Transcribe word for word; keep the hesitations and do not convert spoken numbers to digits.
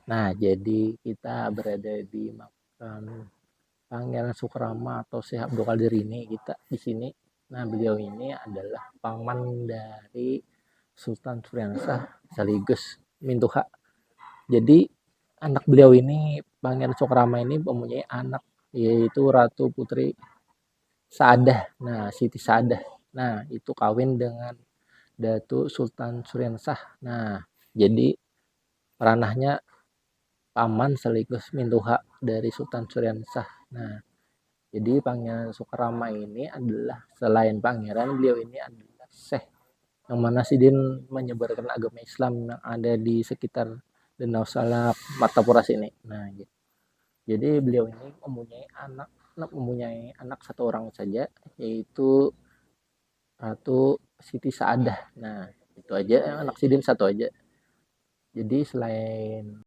Nah, jadi kita berada di makam Pangeran Sukrama atau Syekh Abdul Qadir ini kita di sini. Nah, beliau ini adalah paman dari Sultan Suriansah sekaligus Mintuha. Jadi anak beliau ini, Pangeran Sukrama ini, mempunyai anak, yaitu Ratu Putri Saadah. Nah, Siti Saadah. Nah, itu kawin dengan Datu Sultan Suriansah. Nah, jadi ranahnya paman sekaligus mintuha dari Sultan Suriansah. Nah, jadi Pangeran Sukrama ini adalah, selain pangeran, beliau ini adalah syekh yang mana sidin menyebarkan agama Islam yang ada di sekitar Danau Salak, Martapura sini. Nah, gitu. Jadi beliau ini mempunyai anak, mempunyai anak satu orang saja, yaitu Ratu Siti Saadah. Nah, itu aja, anak sidin satu aja. Jadi selain